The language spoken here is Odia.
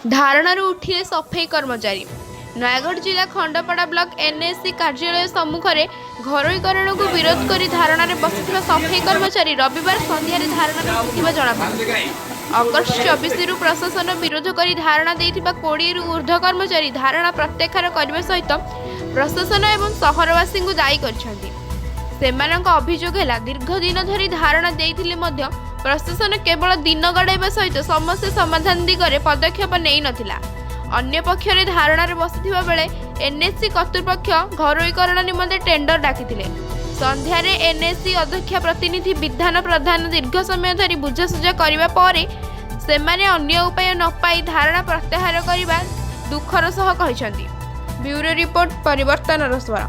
ଧାରଣାରୁ ଉଠିଲେ ସଫେଇ କର୍ମଚାରୀ। ନୟାଗଡ଼ ଜିଲ୍ଲା ଖଣ୍ଡପଡ଼ା ବ୍ଲକ ଏନ୍ଏସି କାର୍ଯ୍ୟାଳୟ ସମ୍ମୁଖରେ ଘରୋଇକରଣକୁ ବିରୋଧ କରି ଧାରଣାରେ ବସିଥିବା ସଫେଇ କର୍ମଚାରୀ ରବିବାର ସନ୍ଧ୍ୟାରେ ଧାରଣାରେ ଉଠିଥିବା ଜଣାପଡ଼ିଛି। ଅଗଷ୍ଟ 24ରୁ ପ୍ରଶାସନ ବିରୋଧ କରି ଧାରଣା ଦେଇଥିବା 20ରୁ ଉର୍ଦ୍ଧ୍ୱ କର୍ମଚାରୀ ଧାରଣା ପ୍ରତ୍ୟାହାର କରିବା ସହିତ ପ୍ରଶାସନ ଏବଂ ସହରବାସୀଙ୍କୁ ଦାୟୀ କରିଛନ୍ତି। ସେମାନଙ୍କ ଅଭିଯୋଗ ହେଲା, ଦୀର୍ଘ ଦିନ ଧରି ଧାରଣା ଦେଇଥିଲେ ମଧ୍ୟ ପ୍ରଶାସନ କେବଳ ଦିନ ଗଡ଼ାଇବା ସହିତ ସମସ୍ୟା ସମାଧାନ ଦିଗରେ ପଦକ୍ଷେପ ନେଇନଥିଲା। ଅନ୍ୟପକ୍ଷରେ ଧାରଣାରେ ବସିଥିବା ବେଳେ ଏନ୍ଏସି କର୍ତ୍ତୃପକ୍ଷ ଘରୋଇକରଣ ନିମନ୍ତେ ଟେଣ୍ଡର ଡାକିଥିଲେ। ସନ୍ଧ୍ୟାରେ ଏନ୍ଏସି ଅଧ୍ୟକ୍ଷ ପ୍ରତିନିଧି ବିଧାନ ପ୍ରଧାନ ଦୀର୍ଘ ସମୟ ଧରି ବୁଝାସୁଝା କରିବା ପରେ ସେମାନେ ଅନ୍ୟ ଉପାୟ ନ ପାଇ ଧାରଣା ପ୍ରତ୍ୟାହାର କରିବା ଦୁଃଖର ସହ କହିଛନ୍ତି। ବ୍ୟୁରୋ ରିପୋର୍ଟ, ପରିବର୍ତ୍ତନର ସ୍ୱର।